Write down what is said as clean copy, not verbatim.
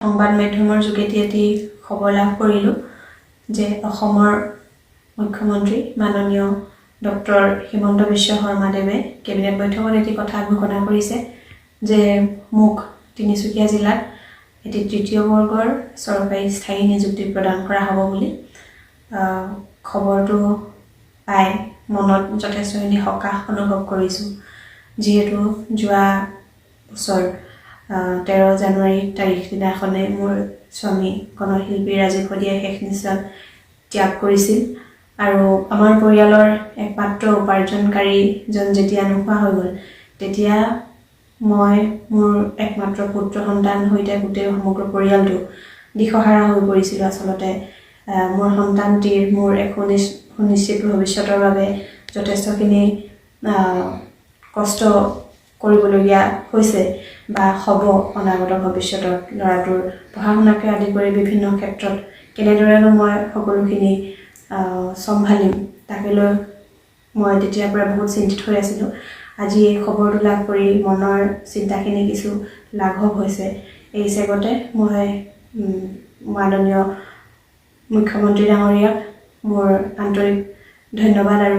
সংবাদ মাধ্যমৰ যোগেদি এটি খবৰ লাভ কৰিলোঁ যে অসমৰ মুখ্যমন্ত্ৰী মাননীয় ডক্টৰ হিমন্ত বিশ্ব শৰ্মাদেৱে কেবিনেট বৈঠকত এটি কথা ঘোষণা কৰিছে যে মোক তিনিচুকীয়া জিলাত এটি তৃতীয় বৰ্গৰ চৰকাৰী স্থায়ী নিযুক্তি প্ৰদান কৰা হ'ব বুলি। খবৰটো পাই মনত যথেষ্টখিনি সকাহ অনুভৱ কৰিছোঁ, যিহেতু যোৱা বছৰ 13 জানুৱাৰী তাৰিখ দিনাখনে মোৰ স্বামী গণশিল্পী ৰাজীৱ শদিয়াই শেষ নিশ্বাস ত্যাগ কৰিছিল আৰু আমাৰ পৰিয়ালৰ একমাত্ৰ উপাৰ্জনকাৰীজন যেতিয়া নোহোৱা হৈ গ'ল, তেতিয়া মই মোৰ একমাত্ৰ পুত্ৰ সন্তান সৈতে গোটেই সমগ্ৰ পৰিয়ালটো দিশহাৰা হৈ পৰিছিলোঁ। আচলতে মোৰ সন্তানটিৰ মোৰ এক সুনিশ্চিত ভৱিষ্যতৰ বাবে যথেষ্টখিনি কষ্ট কৰিবলগীয়া হৈছে বা হ'ব অনাগত ভৱিষ্যতত। ল'ৰাটোৰ পঢ়া শুনাকে আদি কৰি বিভিন্ন ক্ষেত্ৰত কেনেদৰেনো মই সকলোখিনি চম্ভালিম, তাকে লৈ মই তেতিয়াৰ পৰা বহুত চিন্তিত হৈ আছিলোঁ। আজি এই খবৰটো লাভ কৰি মনৰ চিন্তাখিনি কিছু লাঘৱ হৈছে। এই চেগতে মই মাননীয় মুখ্যমন্ত্ৰী ডাঙৰীয়াক মোৰ আন্তৰিক ধন্যবাদ আৰু